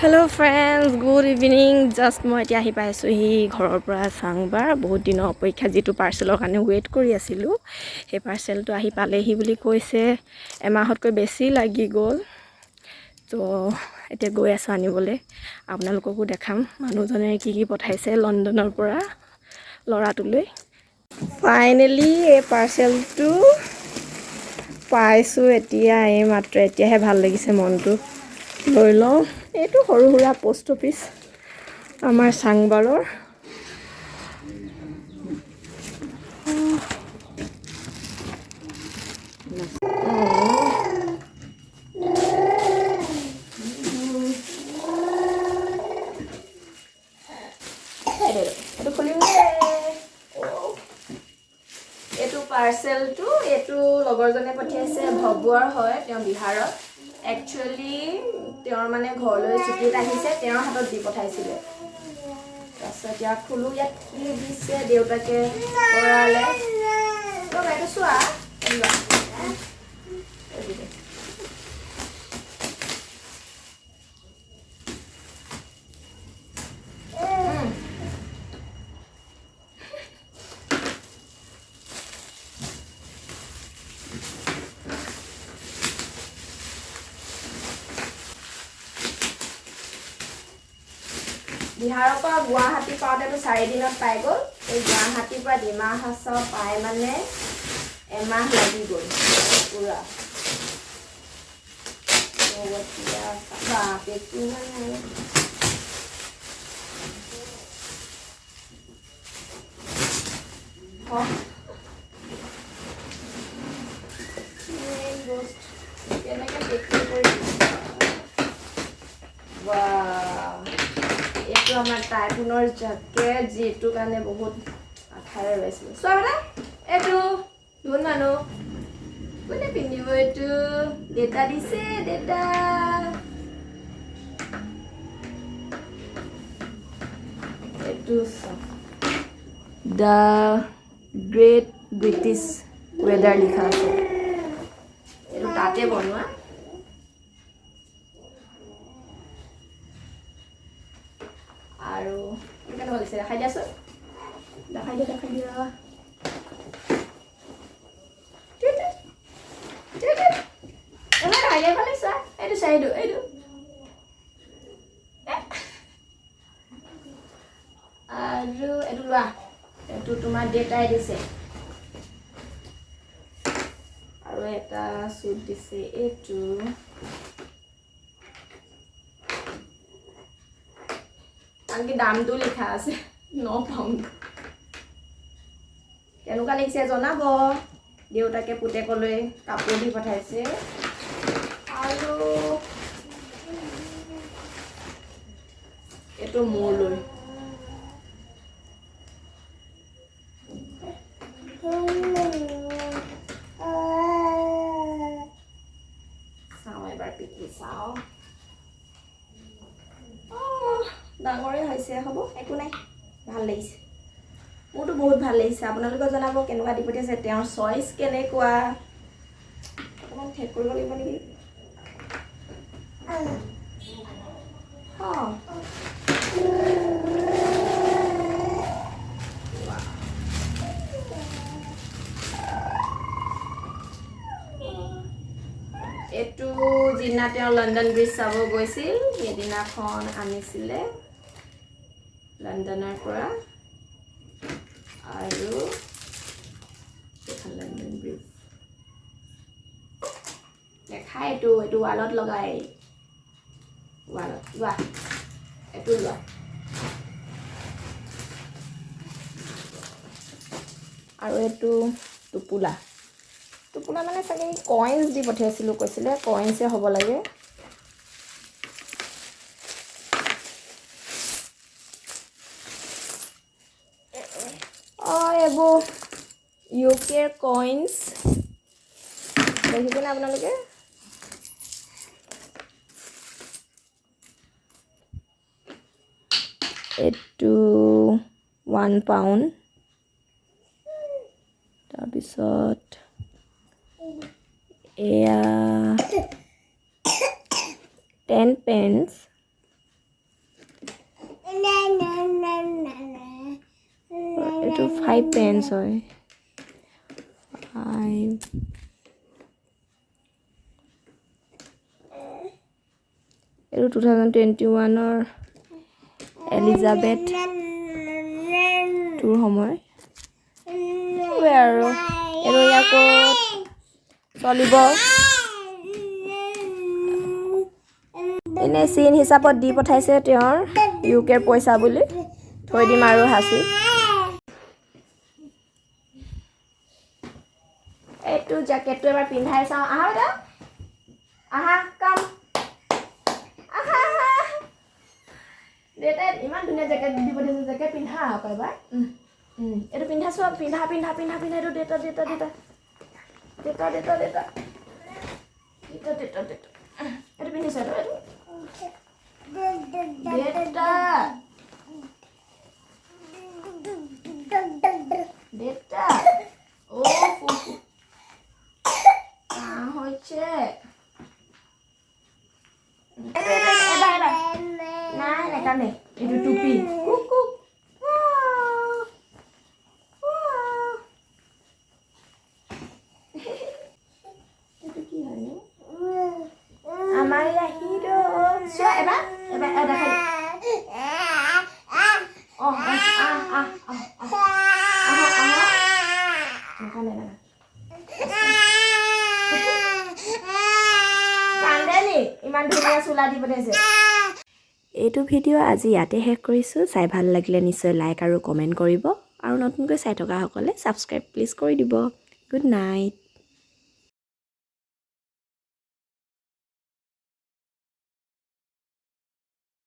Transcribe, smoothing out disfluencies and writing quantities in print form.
Hello friends, good evening. Just মই এতিয়া আহি পাইছোঁহি ঘৰৰ পৰা চাংবাৰ। বহুত দিনৰ অপেক্ষা, যিটো পাৰ্চেলৰ কাৰণে ৱেইট কৰি আছিলোঁ, সেই পাৰ্চেলটো আহি পালেহি বুলি কৈছে। এমাহতকৈ বেছি লাগি গ'ল। তো এতিয়া গৈ আছোঁ আনিবলৈ। আপোনালোককো দেখাম মানুহজনে কি কি পঠাইছে লণ্ডনৰ পৰা ল'ৰাটোলৈ। ফাইনেলি এই পাৰ্চেলটো পাইছোঁ এতিয়া, এই মাত্ৰ। এতিয়াহে ভাল লাগিছে মনটো। লৈ লওঁ। এইটো সৰু সুৰা পষ্ট অফিচ আমাৰ চাংবাৰৰ। এইটো খুলিম। এইটো পাৰ্চেলটো, এইটো লগৰজনে পঠিয়াইছে। ভগুৱাৰ হয়, তেওঁ বিহাৰত। একচুৱেলি তেওঁৰ মানে ঘৰলৈ ছুটীত আহিছে, তেওঁৰ হাতত দি পঠাইছিলে। তাৰপিছত এতিয়া খোলো, ইয়াত কি দিছে দেউতাকে কৰালে। এইটো চোৱা। বিহাৰৰ পৰা গুৱাহাটী পাওঁতেতো 4 দিনত পাই গ'ল। এই গুৱাহাটীৰ পৰা ডিমা হাছাও পাই মানে এমাহ লাগি গ'ল পূৰা। এতিয়া পেকিং মানে কেনেকৈ পেকিং কৰি। এইটো আমাৰ টাইফুনৰ জেকেট, যিটো কাৰণে বহুত আশাৰে ৰৈছিলোঁ। চোৱা বেটা, এইটো ধুন মানুহ কোনে পিন্ধিব? এইটো দেউতা দিছে, দেউতা। এইটো the great British weather লিখা আছে। এইটো তাতে বনোৱা। আৰু কেনেকুৱা লাগিছে দেখাই দিয়াচোন। দেখাই দিয়া, দেখাই দিয়া। দেখাই দিয়া, এইফালে চোৱা। এইটো চোৱা, এইটো, এইটো। আৰু এইটো লোৱা, এইটো তোমাৰ দেউতাই দিছে। আৰু এটা চুট দিছে এইটো। আনকি দামটো লিখা আছে, 9 পাউণ্ড। কেনেকুৱা লাগিছে জনাব। দেউতাকে পুতেকলৈ কাপোৰ দি পঠাইছে। আৰু এইটো মোৰলৈ। চাওঁ, এবাৰ পিন্ধি চাওঁ। ডাঙৰে হৈছে, হ'ব, একো নাই। ভাল লাগিছে, মোৰতো বহুত ভাল লাগিছে। আপোনালোকে জনাব কেনেকুৱা দি পঠিয়াইছে, তেওঁৰ চইচ কেনেকুৱা। অকণমান ঠেক কৰিব লাগিব নেকি? অঁ, এইটো যিদিনা তেওঁ লণ্ডন ব্ৰিজ চাব গৈছিল, সেইদিনাখন আনিছিলে লণ্ডনৰ পৰা। আৰু এইখন লণ্ডন ব্ৰিজ দেখাই। এইটো এইটো ৱালত লগাই, ৱালত লোৱা। এইটো লোৱা। আৰু এইটো টোপোলা। টোপোলা মানে চাগে কইনছ দি পঠিয়াইছিলোঁ কৈছিলে, কইনছে হ'ব লাগে। অঁ, এইবোৰ ইউ কেৰ কইনছ, দেখিছেনে আপোনালোকে? এইটো 1 পাউণ্ড। তাৰপিছত এয়া 10 পেন্স। এইটো 5 পেঞ্চ হয়, 5। এইটো 2021ৰ এলিজাবেথ 2ৰ সময়। সেইবোৰে আৰু এইটো আকৌ চলিব। এনেই চিন হিচাপত দি পঠাইছে, তেওঁৰ ইউকেৰ পইচা বুলি থৈ দিম আৰু সাঁচি। এইটো জেকেটটো এবাৰ পিন্ধাই চাওঁ। আহা বেটা, আহা, কাম, আহা আহা। দেউতাই ইমান ধুনীয়া জেকেট দি পঠাইছে। জেকেট পিন্ধা আকৌ এবাৰ। এইটো পিন্ধা চোৱা, পিন্ধা পিন্ধা পিন্ধা পিন্ধা। এইটো দেউতা, দেউতা, দেউতা, দেউতা, দেউতা, দেউতা, দেউতা, দেউতা, দেউতা। এইটো পিন্ধিছা? এইটো দেউতা, দেউতা। অ' কাহ হৈছে। এবাৰ এবাৰ। নাই, নেকান্দে। এইটো টুপি। Cook cook. এইটো কি হয়নো? আমাৰ এয়া হিৰ'। চোৱা, এবাৰ এবাৰ দেখাই। অঁ, আহ আহ আহ আহ, আহা আহা। নাকান্দে, নাকান্দে। কান্দে নি? ইমান ধুনীয়া চোলা দি পঠাইছে। এইটো ভিডিঅ' আজি ইয়াতে শেষ কৰিছোঁ। চাই ভাল লাগিলে নিশ্চয় লাইক আৰু কমেণ্ট কৰিব আৰু নতুনকৈ চাই থকাসকলে ছাবস্ক্ৰাইব প্লিজ কৰি দিব। Good night.